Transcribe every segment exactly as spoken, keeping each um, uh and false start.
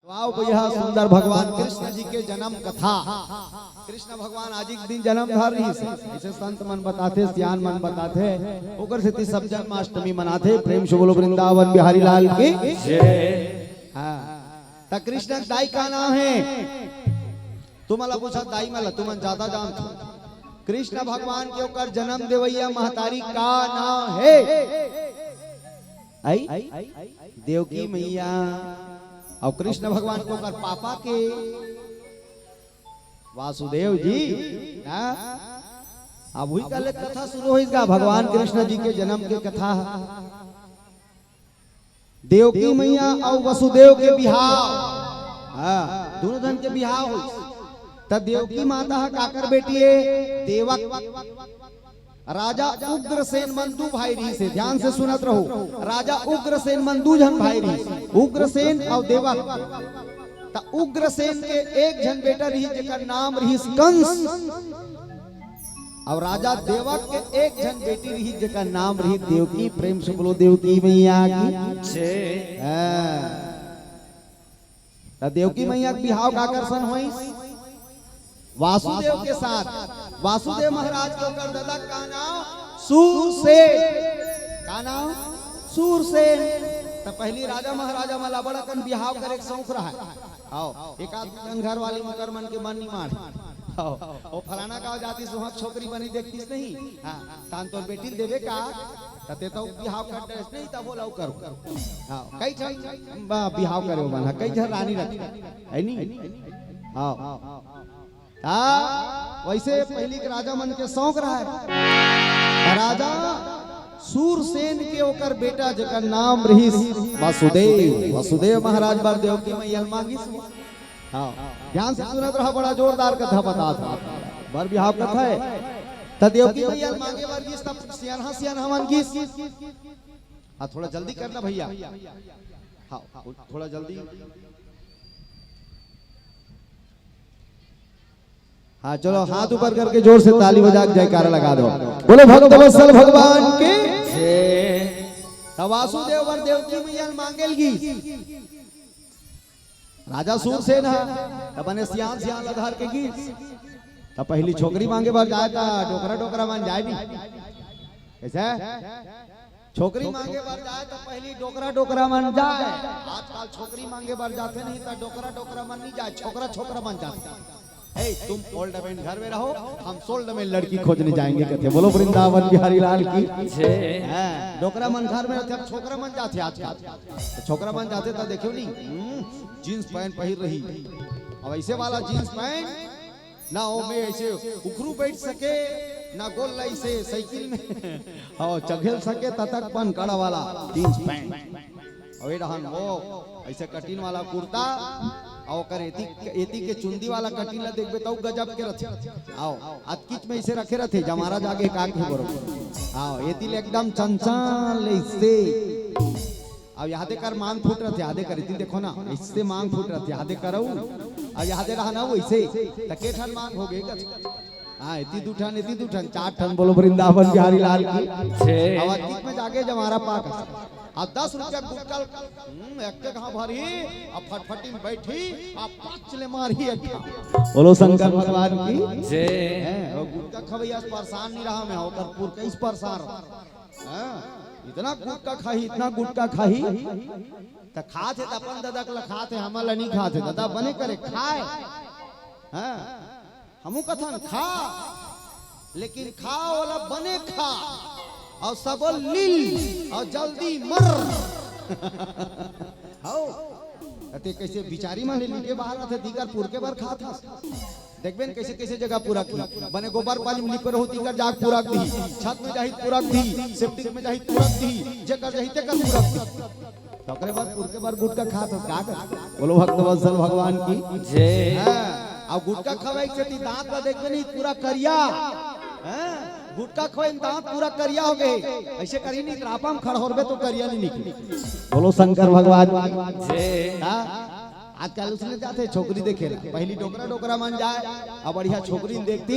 वाह भैया, सुंदर भगवान कृष्ण जी के जन्म कथा। कृष्ण भगवान आज एक दिन जन्म धर रहिस हे, ऐसे संत मन बताथे, सियान मन बताथे, ओकर सेती सब जन्माष्टमी मनाथे। प्रेम से बोलो वृंदावन बिहारी लाल की। हाँ, त कृष्ण के दाई का नाम हे? तुमन ला पूछा, दाई मन ला, तुमन ज्यादा जानथो। कृष्ण भगवान के ओकर जन्म देवैया महतारी का नाम हे? आई? देवकी मैया। अउ कृष्ण भगवान के ओकर पापा के वासुदेव जी। हाँ? अब उही कर ले कथा शुरू होइस गा, भगवान कृष्ण जी के जन्म के कथा। देवकी मैया अउ वसुदेव के बिहाव। हाँ, दोनों झन के बिहाव होइस। त देवकी माता ह काकर बेटी हे? देवक। राजा उग्रसेन मन दू भाई रहिस हे, ध्यान से सुनत रहो। राजा उग्रसेन मन दू झन भाई रहिस, उग्रसेन अउ देवक। त उग्रसेन के एक झन बेटा रहिस, जेकर नाम रहिस कंस। अउ राजा देवक के एक झन बेटी रहिस, जेकर नाम रहिस देवकी। प्रेम से बोलो देवकी मैया की। हाँ। त देवकी मैया के बिहाव काकर सन होइस? वासुदेव के साथ। वासुदेव महाराज के ओकर ददा का नाम? सूरसेन। का नाम? सूरसेन। त पहिली राजा महाराजा मन ला बड़ अकन बिहाव करे के शौक रहय। हव, एक आध झन घर वाली मुकर मन के मन नी माने। हव, ओ फलाना गाँव जातिस, उहाँ छोकरी बने देखतिस नहीं। हाँ, तहन तोर बेटी ल देबे का? त तें तो बिहाव कर डरेस नहीं, तब ओला करो। हाँ, कई झन ब-, बिहाव करे ओ मन ह, कई झन रानी रखे, हे नी? हाँ। त वैसे पहिली के राजा मन के शौक रहय। त राजा सूरसेन के ओकर बेटा, जेकर नाम रहिस वासुदेव, वासुदेव महाराज बर देवकी मैया ल मांगिस। हाँ, ध्यान से सुनत रहा, बड़ा जोरदार कथा बतात हँव। बर बिहाव कथा हे। त देवकी मैया ल मांगे बर गिस, त सियानहा सियानहा मन गिस। हाँ, थोड़ा जल्दी करना भैया। हाँ, थोड़ा जल्दी। हाँ, चलो, हाथ ऊपर करके जोर से ताली बजा के जयकारा लगा दो। बोलो भक्त वत्सल भगवान की। त वासुदेव बर देवकी मैया ल मांगे ल गिस। राजा सूरसेन ह, त बने सियान, सियान ल धर के गिस। त पहिली छोकरी मांगे बर जाय, त डोकरा, डोकरा मन जाय नहीं। कइसे? छोकरी मांगे बर जाय, त पहिली डोकरा, डोकरा मन जाय। आजकल छोकरी मांगे बर जाथे नहीं, त डोकरा, डोकरा मन नहीं जाय, छोकरा, छोकरा मन जाथे। ए, तुम old man घर में रहो, हम sold man लड़की खोजने जाएंगे, कथे। बोलो वृंदावन बिहारी लाल की। जय। हाँ, डोकरा मन घर में रथे, अब छोकरा मन जाथे आजकल। त छोकरा मन जाथे त देखियो नहीं, हम्म, jeans pant पहिर रही। अब ऐसे वाला jeans pant, ना ओमे ऐसे उखरू बैठ सके, ना गोल ला ऐसे साइकिल में, हाँ, चघेल सके, ततक पन कड़ा वाला jeans pant। अउ ए डहन वो ऐसे cutting वाला कुर्ता, अउ ओकर एती, एती के चुंदी वाला cutting ला देखबे, त गजब के रथे। हाँ, अतकिच में ऐसे रखे रथे, जमारा जागे का के बरोबर। हाँ, एती ले एकदम चंचल ऐसे। अब यादे कर मांग फुट रथे, यादे कर, एती देखो ना, ऐसे मांग फुट रथे, यादे करऊ। अब यादे रहना वैसे, त के ठन मांग हो गे कथे। हाँ, एती दू ठन, एती दू ठन, चार ठन, बोलो वृंदावन बिहारी लाल की। जय। अब अतीत में जाके जमारा पाक। अब दस रुपया गुटका, हम्म, एक के कहाँ भरी, अब फटफटी में बैठी, अब पाँच ले मारी एक। बोलो शंकर भगवान की। जय। हैं, वो गुटका खवैया से परेशान नहीं रहा मैं, ओकर पुरखा से परेशान रहा। हाँ, इतना गुटका खाही, इतना गुटका खाही। त खात हे त अपन ददा के ल खात हे, हमन ल नहीं खात हे। ददा बने करे खाय। हाँ, हमू कथन खा, लेकिन खा ओला बने खा, अउ सबो लील, अउ जल्दी मर। हव, अते कइसे बिचारी मन ले लिखे बाहर आथे, दीकर पुरखे बर खात हस। देखबे न कइसे कइसे जगह पूरा की। बने गोबर पानी में लिपे रहो, तीकर जाग पूरा दी। छत में जाही पूरा दी, सेप्टिक में जाही पूरा दी, जेकर जाही तेकर पूरा दी। त ओकरे बाद पुरखे बर गुटका खात हस, का कर? बोलो भक्त वत्सल भगवान की। जय। हाँ, अब गुटका खवाई के सेती दांत ला देखबे नहीं, पूरा करिया। हाँ, गुटका खवाई दांत पूरा करिया हो गए। ऐसे करी नहीं, रापा में खड़होरबे तो करिया नहीं निकली। बोलो शंकर भगवान की। जय। हाँ? आजकल उसने जाथे छोकरी देखे ला, पहली डोकरा डोकरा मन जाए, अब बढ़िया छोकरी देखती,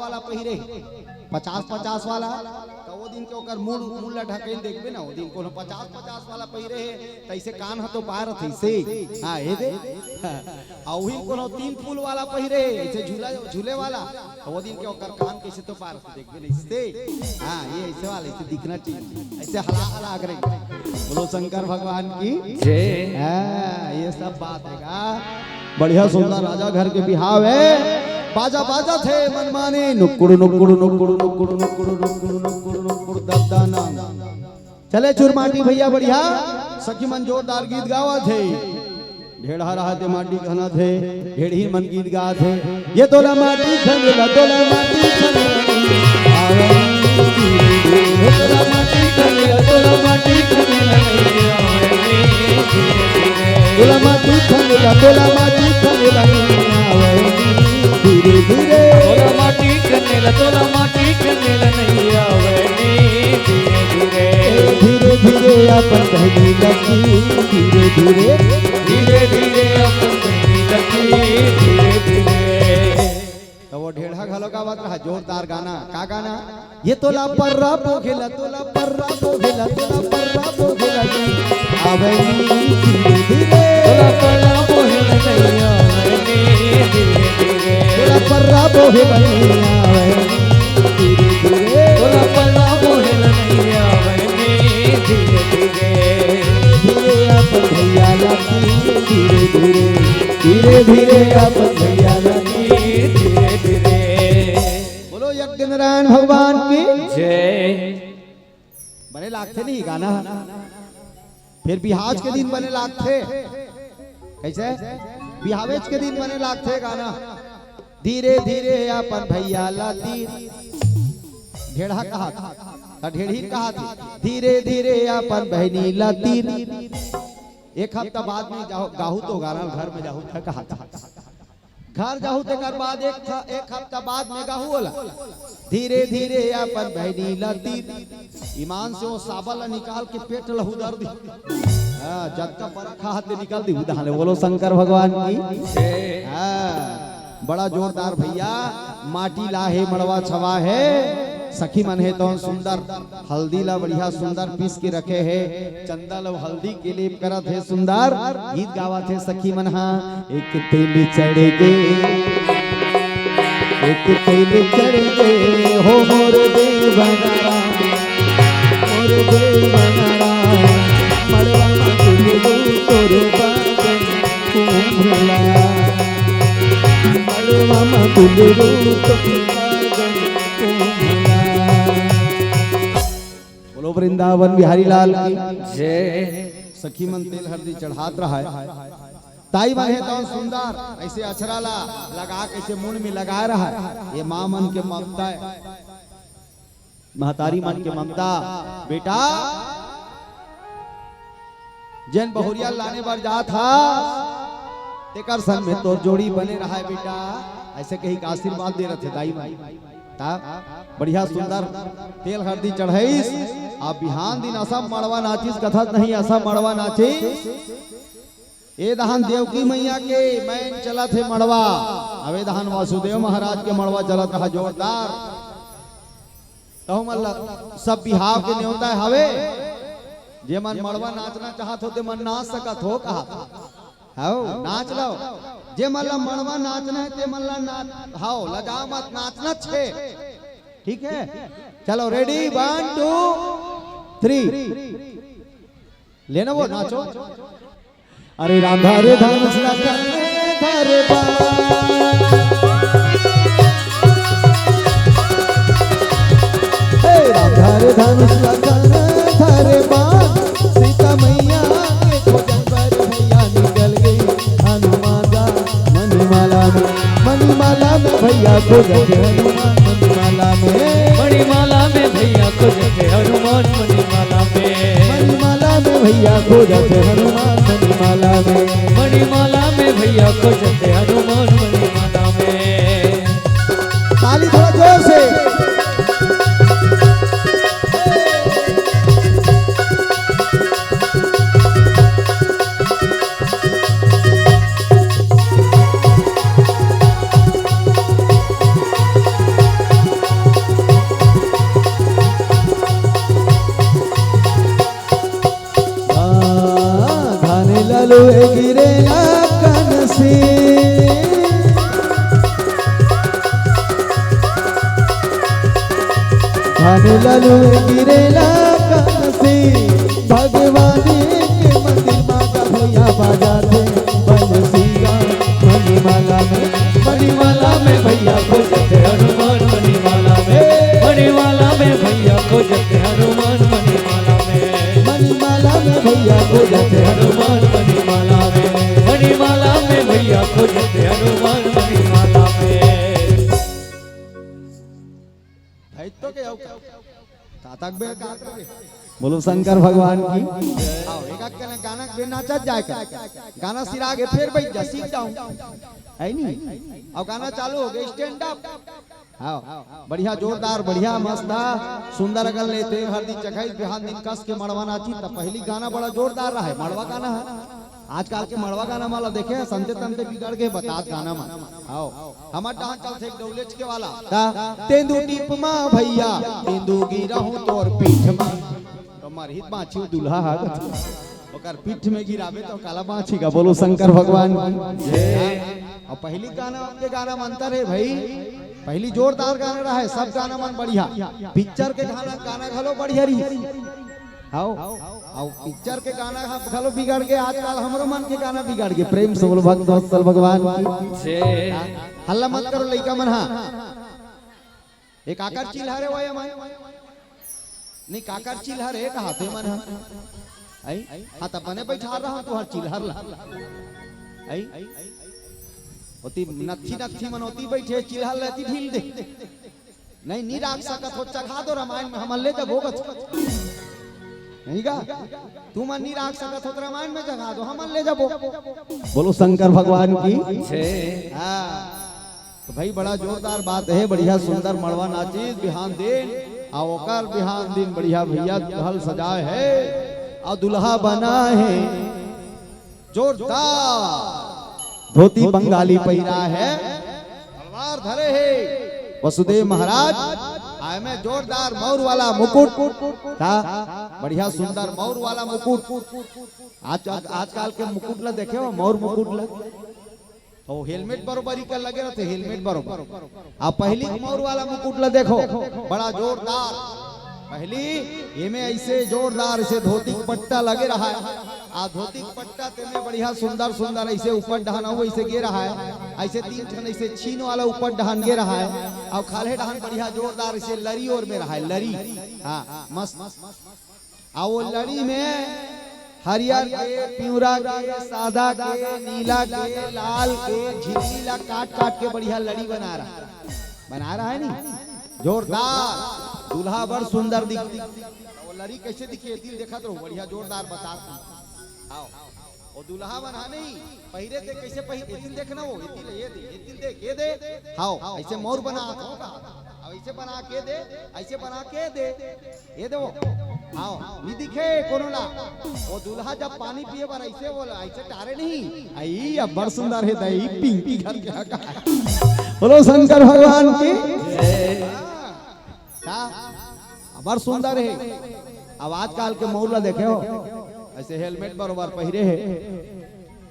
वाला पहिरे हे, पचास पचास वाला, त वो दिन के ओकर मुड़, मुड़ ला ढकेल देखबे ना, वो दिन कोनो पचास पचास वाला पहिरे हे, तइसे कान ह तो पारत हे, अइसे। हाँ, ये दे। अउ उही कोनो तीन फूल वाला पहिरे हे, अइसे झूला, झूले वाला, त वो दिन के ओकर कान कइसे तो पारत हे, देखबे ना, अइसे। हाँ, ये अइसे वाला, अइसे दिखना चाहिए, अइसे हला, हला करे। बोलो शंकर भगवान की। जय। हाँ, ये सब बात हे का। बढ़िया सुंदर राजा घर के बिहाव हे। बाजा बाजत हे मनमाने, नुक्कुड़ नुक्कुड़ नुक्कुड़ नुक्कुड़ नुक्कुड़ नुक्कुड़ नुक्कुड़ नुक्कुड़ दद्दाना। चले चुरमाटी भैया बढ़िया, सखी मन जोरदार गीत गावत हे। ढेढ़ा रहा ते माटी खनत हे, ढेढ़ी मन गीत गात हे। ये तोला माटी खनेला, तोला माटी खनेला, आवे नी धीरे धीरे। ये तोला माटी खनेला, तोला माटी खनेला, आवे नी धीरे धीरे। तोला माटी खनेला, तोला माटी खनेला, आवे नी धीरे धीरे। तोला माटी खनेला, तोला माटी खनेला, आवे नी धीरे धीरे। धीरे धीरे अपन बहनी लगी, धीरे धीरे। धीरे धीरे गावत रहा जोरदार गाना। का गाना? ये तोला पर्रा बोहेला, तोला पर्रा बोहेला, तोला पर्रा बोहेला जी। आवे नी धीरे धीरे। तोला पर्रा बोहेला नैया, आवे नी धीरे धीरे। तोला पर्रा बोहेला नैया, आवे नी धीरे धीरे। तोला पर्रा बोहेला नैया, आवे नी धीरे धीरे। धीरे अपन भैया ला धीरे धीरे। धीरे धीरे अपन भैया ला धीरे धीरे। बोलो यज्ञ नारायण भगवान की। जय। बने लागथे नहीं गाना, फिर बिहाव के दिन बने लागथे। कैसे? बिहावेच के दिन बने लागथे गाना। धीरे धीरे अपन भैया ला तीर। ढेढ़ा कहा था, ढेढ़ी कहा थी। धीरे धीरे अपन बहनी ला तीर। एक हफ्ता बाद में जाहू, गाहू तो गाना घर में जाहू था कहा था। घर जाहू तेकर बाद एक थ-, एक हफ्ता बाद में गाहू ओला। धीरे धीरे अपन बहनी ला तीर। ईमान से वो साबल ला निकाल के पेट लहू दर दी। हाँ, जतका बड़ा खात ले निकाल दी उदाहरण। बोलो शंकर भगवान की। हाँ, बड़ा जोरदार भैया। माटी ला हे, मड़वा छवा हे, सखी मन हे तौन सुंदर। हल्दी ला बढ़िया सुंदर पीस के रखे हे, चंदा ला हल्दी के लेप करत हे सुंदर। गीत गावत हे सखी मन हा। एक तेल चढ़ गे, एक तेल चढ़ गे, हो मोर देवना, मोर देवना, मड़वा मा तुलबू तोर बादन कुंभला, मड़वा मा तुलबू तोर बादन कुंभला। बोलो वृंदावन बिहारी लाल की। जय। सखी मन तेल हरदी चढ़ात रहा है। ताई मन हे तौन सुंदर, ऐसे अछरा ला लगा, कैसे मुंड में लगाए रहा है। ये माँ मन के ममता है, महतारी मन के ममता। बेटा, जेन बहुरिया लाने बर जात हा, तेकर संग में तोर जोड़ी बने रहा है बेटा। ऐसे कही का आशीर्वाद दे रहे थे दाई माई। ता बढ़िया सुंदर तेल हरदी चढ़ाइस। अब बिहान दिन असा मड़वा नाचिस, कथस नहीं असा मड़वा नाचिस। ए दहन देवकी मैया के मैन चलत हे मड़वा, अब ए दहन वासुदेव महाराज के मड़वा चलत रहा जोरदार। तहु मन ला सब बिहाव के नेवता हवे, जे मन मड़वा नाचना चाहत हो, ते मन नाच सकत हो, कहा हव, नाच लो। जे मन ला मड़वा नाचना है, ते मन ला नाच, हव, लजा मत, नाचना छे। ठीक है, चलो, ready, one, two, three। लेना वो, नाचो। अरे राधा रे धनुष लगा धर बा। हे राधा रे धनुष लगा धर बा। सीता मैया के खोजन बर भैया निकल गई हनुमान दा मणिमाला में। मणिमाला में भैया खोजत हनुमान मणिमाला में। मणिमाला में भैया खोजत हनुमान मणिमाला में। मणिमाला में भैया खोजत हनुमान मणिमाला में। मणिमाला में भैया खोजत हनुमान मणिमाला में। ताली थोड़ा जोर से। धान ललुए गिरेला कनसी। धान ललुए गिरेला कनसी। भगवान के मंदिर मा का भैया बाजा थे बंसीरा मणिमाला में। मणिमाला में भैया खोजत हनुमान मणिमाला में। मणिमाला में भैया खोजत हनुमान मणिमाला में। मणिमाला में भैया खोजत हनुमान मणिमाला में। मणिमाला में भैया खोजत हनुमान मणिमाला में। भाई तो के आओ का? तातक बे का? बोलो शंकर भगवान की। आओ, एक अक्कल गाना बे नाचत जाए का। गाना सिरा के फिर बैठ जा, सीख जाऊं। है नी? अब गाना चालू हो गया, stand up। हाँ, बढ़िया, जोरदार, बढ़िया, मस्त, सुंदर अगल ले तेल हरदी चघाई, बिहान दिन कस के मड़वा नाची, त पहली गाना बड़ा जोरदार रहा है, मड़वा गाना है। आजकल के मड़वा गाना वाला देखे, संते तंते बिगड़ के बतात गाना मन। आओ, हमर डहान चलथे एक डौलेच के वाला। ता, तेंदू टिप मा भैया, तेंदू गिरहूं तोर पीठ मा। तो मरहित बाँची दुल्हा हा। ओकर पीठ में गिराबे तो काला बाँची का। बोलो शंकर भगवान की। जय। और पहली गाना के गाना में अंतर है भाई। पहली जोरदार गाना रहा है, सब गाना मन बढ़िया। पिक्चर के गाना, गाना घलो बढ़िया रही। हाओ, हाओ, पिक्चर के गाना ह-, घलो बिगड़ के आजकल हमरो मन के गाना बिगड़ के। प्रेम से बोलो भक्त वत्सल भगवान की। जय। हल्ला मत करो लइका मन, हाँ। एक आकर चिल्हा रे वो ये मन। नहीं, काकर चिल्हर हे कहा ते मन ह? आई? हाँ, त बने बैठा रहा तू हर चिल्हर ला। आई? ओती नत्थी नत्थी मन ओती बैठे, चिल्हर ला एती ढील दे। नहीं, नी राख सकत हो, चघा दो रामायण में, हमन ले जबो गत। नहीं का? तू मन नी राख सकत हो, त रामायण में चघा दो, हमन ले जबो। बोलो शंकर भगवान की। जय। हाँ। तो भाई, बड़ा जोरदार बात है, बढ़िया सुंदर मड़वा नाचिस बिहान दिन, आ ओकर बिहान दिन बढ़िया भैया महल सजाए है, आ दुल्हा बना है जोरदार, धोती बंगाली पहिरा है, तलवार धरे है वसुदेव महाराज, आय में जोरदार मौर वाला मुकुट, का बढ़िया सुंदर मौर वाला मुकुट। आज, आजकल के मुकुट ला देखे हो, मौर मुकुट ला। अउ हेलमेट बरोबर इकर लगे रहिथे, हेलमेट बरोबर। आ पहली मौर वाला मुकुट ला देखो, बड़ा जोरदार। पहली एमे ऐसे जोरदार ऐसे धोती के पट्टा लगे रहा है। आ धोती के पट्टा तेमे बढ़िया सुंदर सुंदर ऐसे ऊपर डहान अउ ऐसे गे रहा है। ऐसे तीन ठन ऐसे छीन वाला ऊपर डहान गे रहा है। अउ खाल्हे डहान बढ़िया जोरदार ऐसे लरी ओर में रहा है, लरी। हाँ, मस्त। आ वो लड़ी में हरियर के, पिंवरा के, सादा के, नीला के, लाल के, झिल्ली ला काट काट के बढ़िया लड़ी बना रहा, बना रहा है नी, जोरदार। दूल्हा बड़ सुंदर दिखती। वो लड़ी कैसे दिखी, दिल देखत रहो, बढ़िया जोरदार बता। आओ, वो दूल्हा बना नहीं पहिरे थे, कैसे पहिरे? एतिल देख ना, वो एतिल, ये दे, एतिल देख, ये दे। हाओ, ऐसे मौर बना, अब ऐसे बना के दे, ऐसे बना के दे। ये दे वो। हाओ, नी दिखे कोनो ला। वो दूल्हा जब पानी पिए बर ऐसे बोला, ऐसे टारे नहीं। आई, अब्बड़ सुंदर है दई, पिंकी घर के का। बोलो शंकर भगवान की। हाँ। का? अब्बड़ सुंदर है। अब आजकल के मौर ला देखे हो, ऐसे हेलमेट बरोबर पहिरे है।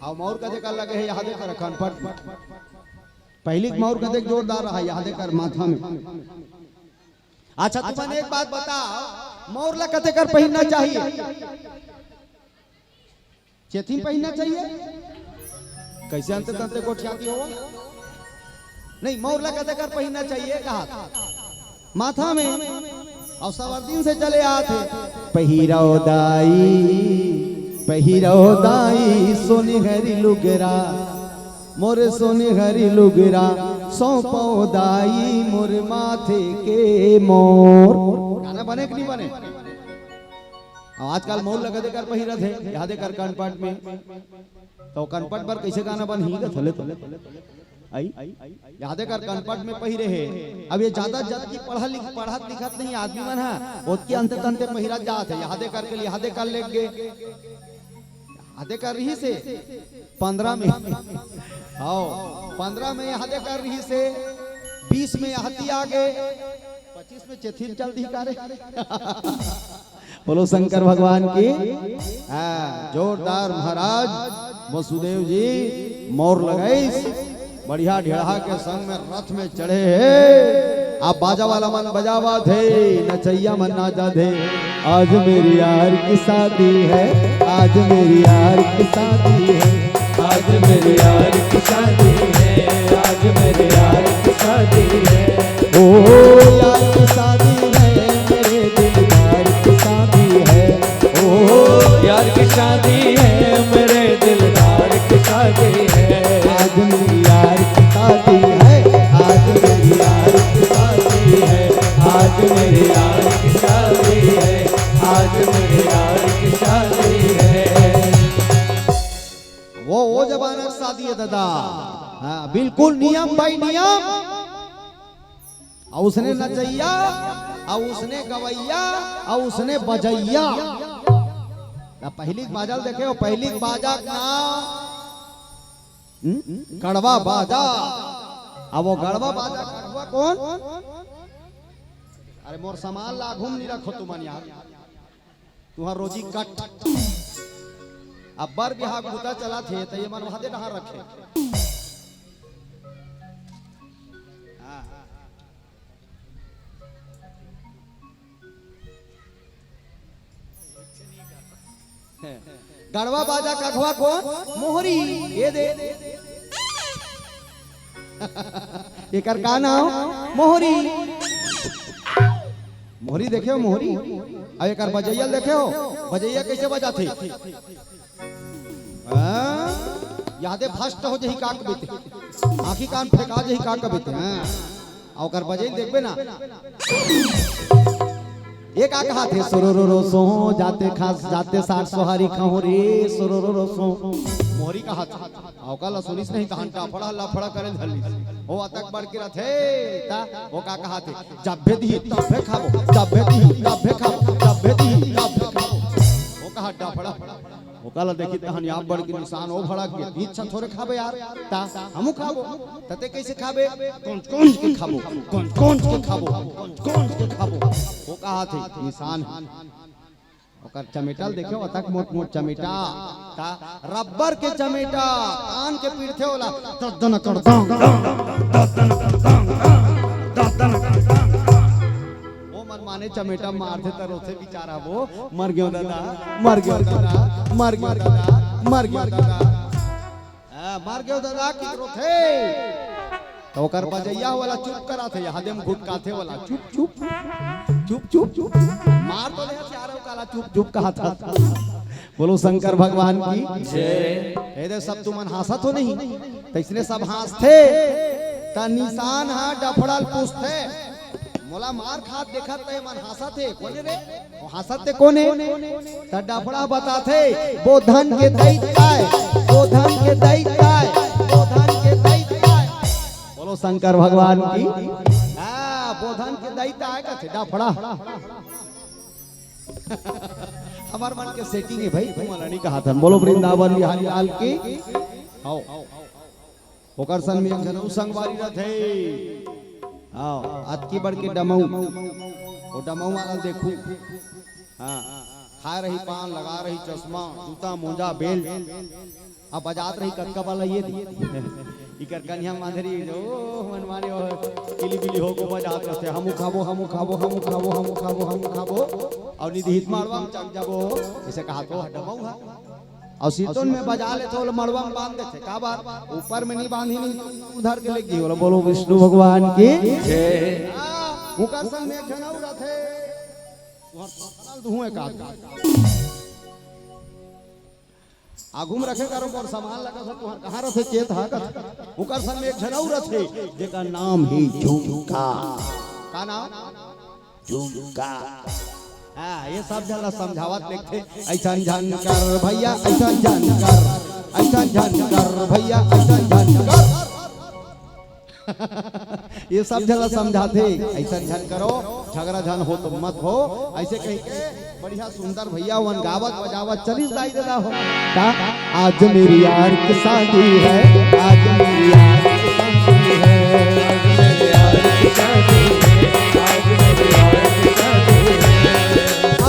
अब मौर का जगह लगे है, यहाँ देख रखन पर। पहली के मौर कतेक जोरदार रहा, यहाँ देख कर माथा में। अच्छा, तुमन एक बात बताओ, मौर ला कतेक कर पहिरना चाहिए? चेथी पहिरना चाहिए? कैसे अंते तंते गोठियाती हो? नहीं, मौर ला कतेक कर पहिरना चाहिए, कहा था। माथा में, अउ सवरदिन से चले आत हे। पहिरव दाई, पहिरव दाई, सोनिहरी लुगरा, मोर सोनिहरी लुगरा, सौंपव दाई, मोर माथे के मोर। गाना बने कि नहीं बने? अब आजकल मौर ला कतेक कर पहिरत हे, यहाँ देख कर कनपट में। तो कनपट पर कैसे गाना बनही गा, थले तो। आई? यहाँ देख कर कनपट में पहिरे हे। अब ये ज्यादा जतकी पढ़ा लिख-, पढ़त लिखत नहीं आदमी मन ह, ओतकी अंते तंते पहिरत जात हे। यहाँ देख कर के, यहाँ देख कर लेके, यहाँ देख कर रहिस हे पंद्रह में। आओ, पंद्रह में यहाँ देख कर रहिस हे, बीस में यहाँ ती आ गे, पच्चीस में चेथिन चल दी का रे। बोलो शंकर भगवान की। हाँ, जोरदार महाराज वसुदेव जी मौर लगाइस, बढ़िया ढेढ़ा के संग में रथ में चढ़े हे। अब बाजा वाला मन बजावत हे, नचैया मन नाचत हे। आज मेरी यार की शादी है, आज मेरी यार की शादी है, आज मेरे यार की शादी है, आज मेरे यार की शादी है। ओ यार की शादी है, मेरे दिलदार की शादी है। ओ यार की शादी है, मेरे दिलदार की शादी है। आज मेरी यार की शादी है, आज मेरी यार की शादी है, आज मेरे यार की शादी है, आज मेरे यार की शादी है। वो, वो जमाना के शादी है दादा। हाँ, बिल्कुल नियम भाई नियम। अउ उसने नचैया, अउ उसने गवैया, अउ उसने बजैया। त पहिली के बाजा ल देखे हो, पहिली के बाजा के नाम, हम्म? गड़वा बाजा। अब वो गड़वा बाजा के अगुवा कोन? अरे मोर सामान ला आघू म नी रखो तुमन यार, तुंहर रोजी कट। अब बर बिहाव के बूता चलत हे, त ये मन वहां दे डहार रखे। हाँ। गड़वा बाजा के अगुवा कोन? मोहरी। ये दे। एकर का नाम? मोहरी। मोहरी देखे हो, मोहरी? अब एकर बजइया ल देखे हो? बजइया कइसे बजाथे? हाँ? यादे फस्ट हो जही का कबे ते। आँखी कान फेंका जही का कबे ते। हाँ। अउ ओकर बजई ल देखबे ना। ये का कहाथे? सुरुरुरु सो, जाते खास, जाते साठ सोहारी खाहूं रे, सुरुरुरु सो। मोहरी कहाथे। अउ ओकर ला सुनिस नहीं, तहन टाफड़ा लफड़ा करे धर लिस। ओ अतक बड़ के रथे, त ओ का कहाथे? जब्बे दिही, तब्बे खाबो, जब्बे दिही, तब्बे खाबो, जब्बे दिही, तब्बे खाबो। ओ कहा टाफड़ा। ओकर ला देखी तहन आप बड़ के निशान ओ भड़क गे। इच्छा थोरे खाबे यार, ता हमू खाबो। तते कइसे खाबे? कोंच कोंच के खाबो, कोंच कोंच के खाबो, कोंच कोंच के खाबो। ओ कहाथे निशान। ओकर चमेटा ल देखे हो, अतक मोट मोट चमेटा, ता रबर के चमेटा, कान के पीड़थे ओला। ददन कर दंग, ददन कर दंग, ददन कर दंग। ओ मनमाने चमेटा मारथे त रोथे बिचारा वो, मर गयो दादा, मर गयो दादा, मर गयो दादा, मर गयो दादा। हाँ, मर गयो दादा, कि रोथे। त ओकर बजइया वाला चुप कराथे, यादे म घुटकाथे वाला, चुप, चुप, चुप, चुप, चुप। मार तो ले यार, ओकाला चुप, चुप कहाथा। बोलो शंकर भगवान की जय। ए दे सब तुमन हाँसत हो नहीं, त इसने सब हाँसथे, त निशान हा डफड़ा ल पूछथे। मोला मार खात देखत त ए मन हाँसत हे, कोने रे? ओ हाँसत ते कोने? त डफड़ा बताथे, बोधन के दई ताय, बोधन के दई ताय, बोधन के दई ताय। बोलो शंकर भगवान की। हाँ, बोधन के दई ताय कथे डफड़ा। हमर मन के सेटिंग हे भाई, तुमन ला नी कहाथन। बोलो वृंदावन बिहारी लाल की। आओ। ओकर संग में एक झन अउ संगवारी रथे। हाँ, अतकी बड़ के डमऊ। ओ डमऊ वाला देखू। हाँ, खाए रही पान, लगा रही चश्मा, जूता, मोजा, बेल्ट। अब बजात रही कतका वाला ये दे। इकर कनिहा माधरी जो मन माने ओ किली बिली हो को बजात रहथे। हमू खाबो, हमू खाबो, हमू खाबो, हमू खाबो, हमू खाबो। अउ निधि हित मारवा हम चक जाबो। ऐसे कहा तो डमऊ हा। अउ सीतोन में बजा लेथे, ओला मड़वा में बांध देथे। का बात? ऊपर में नहीं बांधी, नहीं उधर के लेके गई। बोलो विष्णु भगवान की जय। हाँ, ओकर संग में एक झन अउ रथे। तुहर सामान दुहूं एक आदमी। आगू में रखे करो, मोर सामान लगा था, तुहर कहाँ रथे चेत हा कथे। ओकर संग में एक झन अउ रथे, जेकर नाम हे झुमका। का नाम? झुमका। हाँ, ये सब झन ला समझावत देखथे, "अइसन झन कर भैया, अइसन झन कर, अइसन झन कर भैया, अइसन झन कर।" ये सब झन ला समझाथे, "अइसन झन करो, झगड़ा झन हो तो मत हो।" ऐसे कहि के बढ़िया सुंदर भैया मन गावत बजावत चलिस दाई ददा हो। का? आज मेरी यार की शादी है, आज मेरी यार की शादी है, आज मेरी यार की शादी है, आज मेरी यार की शादी है।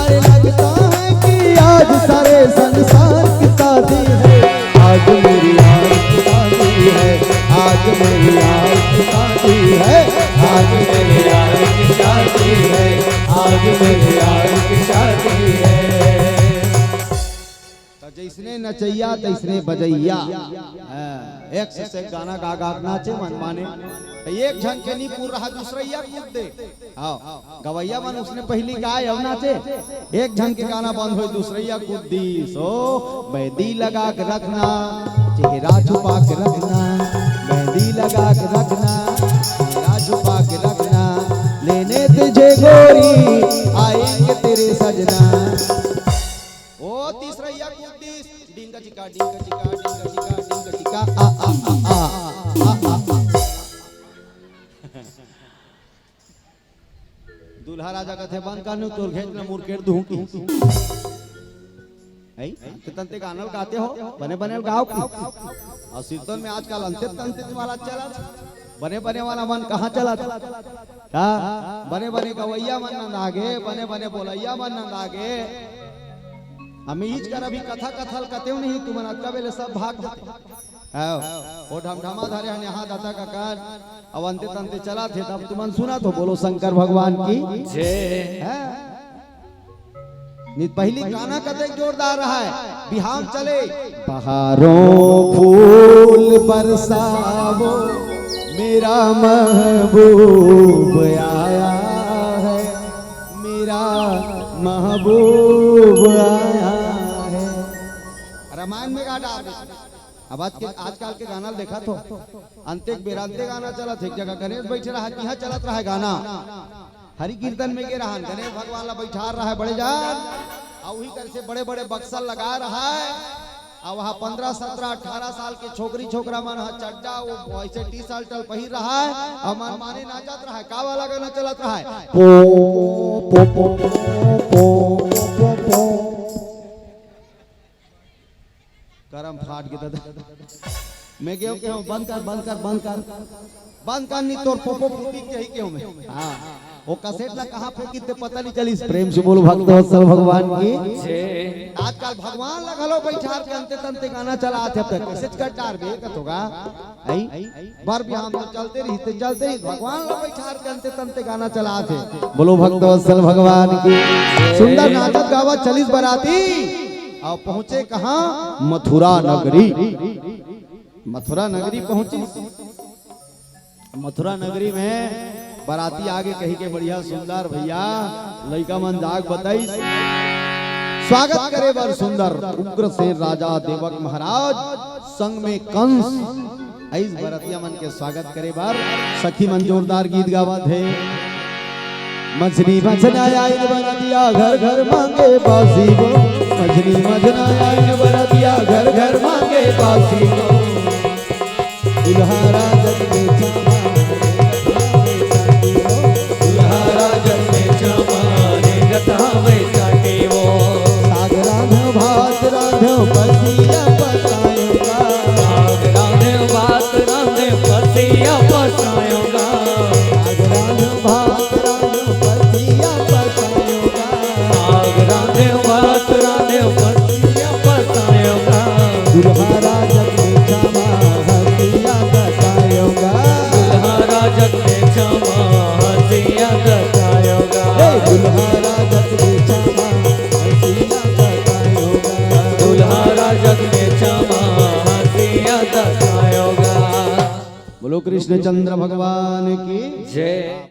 अरे लगता है कि आज सारे संसार की शादी है, आज मेरी यार की शादी है, आज मेरी यार की शादी है, आज मेरी यार की शादी है, आज मेरी यार की शादी है। त जइसने नचइया, तइसने बजइया। हाँ, एक से एक गाना गा गा के नाचे मन माने। त एक झन के नी पूर रहा, दूसरइया कूद दे। हाँ, गवइया मन उसने पहिली गाय अउ नाचे। एक झन के गाना बंद होय, दूसरइया कूद दीस। ओ, मेहंदी लगा के रखना, चेहरा छुपा के रखना, मेहंदी लगा के रखना, चेहरा छुपा के रखना, लेने तुझे गोरी आएंगे तेरे सजना। ओ तीसरइया कूद दीस, डिंग चिका, डिंग चिका, डिंग चिका, डिंग चिका, आ, आ, आ, आ, आ, आ। दूल्हा राजा कथे, "बंद कर नू, तोर घेंच में मुरकेट दूं की।" अंते तंते गाना ल गाते हो, बने बने ल गाओ कि। अउ सिरतोन में आजकल अंते तंते वाला चलत, बने बने वाला मन कहाँ चलत? का? बने बने गवैया मन नंदागे, बने बने बोलैया मन नंदागे। हमें इच कर अभी कथा कथा ल कतेव नहीं, तुमन अतका बेले सब भाग जाते। हाँ, वो ढमढमा धरे हन यहाँ दाता का कान, अब अंते तंते चलत हे, तब तुमन सुनत हो, बोलो शंकर भगवान की। जय। हाँ। नित पहली गाना कतेक जोरदार रहा है, बिहाव चले। बहारों फूल बरसावो, मेरा महबूब आया है, मेरा महबूब आया है। रामायण में गा डार दे। अब आज के, आजकल के गाना ल देखत हो, अंते के बेरा अंते गाना चलत हे, एक जगह गणेश बैठे रहा, किहाँ चलत रहा गाना, हरि कीर्तन में गे रहन, गणेश भगवान ला बैठार रहा बड़े जान, अउ उही कर से बड़े बड़े बक्सा लगा रहा है। अब वहाँ पन्द्रह, सत्रह, अठारह साल के छोकरी छोकरा मन ह चड्डा, वो ऐसे टी शर्ट पहिर रहा है, अउ मन माने नाचत रहा है। का वाला गाना चलत रहा है? पो, पो, पो, पो, पो, पो, पो। करम फाट गे दादा। मैं गेव के हूँ, बंद कर, बंद कर, बंद कर। बंद कर, नहीं तोर पोपो फूटी के ही के हूँ मैं। हाँ। वो कैसेट ला कहाँ फेंकी ते पता नहीं चलिस। प्रेम से बोलो भक्त वत्सल भगवान की। जय। आजकल भगवान ला घलो बैठार के अंते तंते गाना चलात हे, अब तक कैसेट कर डार बे कथोगा। आई? बर बिहाव तो चलते रही, ते चलते रही, भगवान ला बैठार के अंते तंते गाना चलात हे। बोलो भक्त वत्सल भगवान की। सुंदर नाचत गावत चलिस बराती, अउ पहुँचे कहाँ? मथुरा नगरी। मथुरा नगरी पहुँचिस। मथुरा नगरी में बराती आगे कही के बढ़िया सुंदर भैया लइका मन जाग बताइस। स्वागत करे बर सुंदर उग्रसेन राजा देवक महाराज संग में कंस, अइस बरतिया मन के स्वागत करे बर सखी मन जोरदार गीत गावत हे। मझनी मझना आइल बरतिया घर घर मांगे बासी वो। मझनी मझना आइल बरतिया घर घर मांगे बासी वो। दुल्हा राजन में चमा, दुल्हा राजन में चमा, रे गतावे चाटे वो। साग रांध भात रांध पसिया पसायोगा। साग रांध भात रांध पसिया पसायोगा। साग रांध भात रांध पसिया पसायोगा। साग रांध भात रांध पसिया पसायोगा। दुल्हा राजन में चमा हंसिया बतायोगा। दुल्हा राजन में चमा हंसिया बतायोगा। हे दुल्हा राजन में चमा हंसिया बतायोगा। दुल्हा राजन में चमा हंसिया बतायोगा। बोलो कृष्णचंद्र भगवान की जय।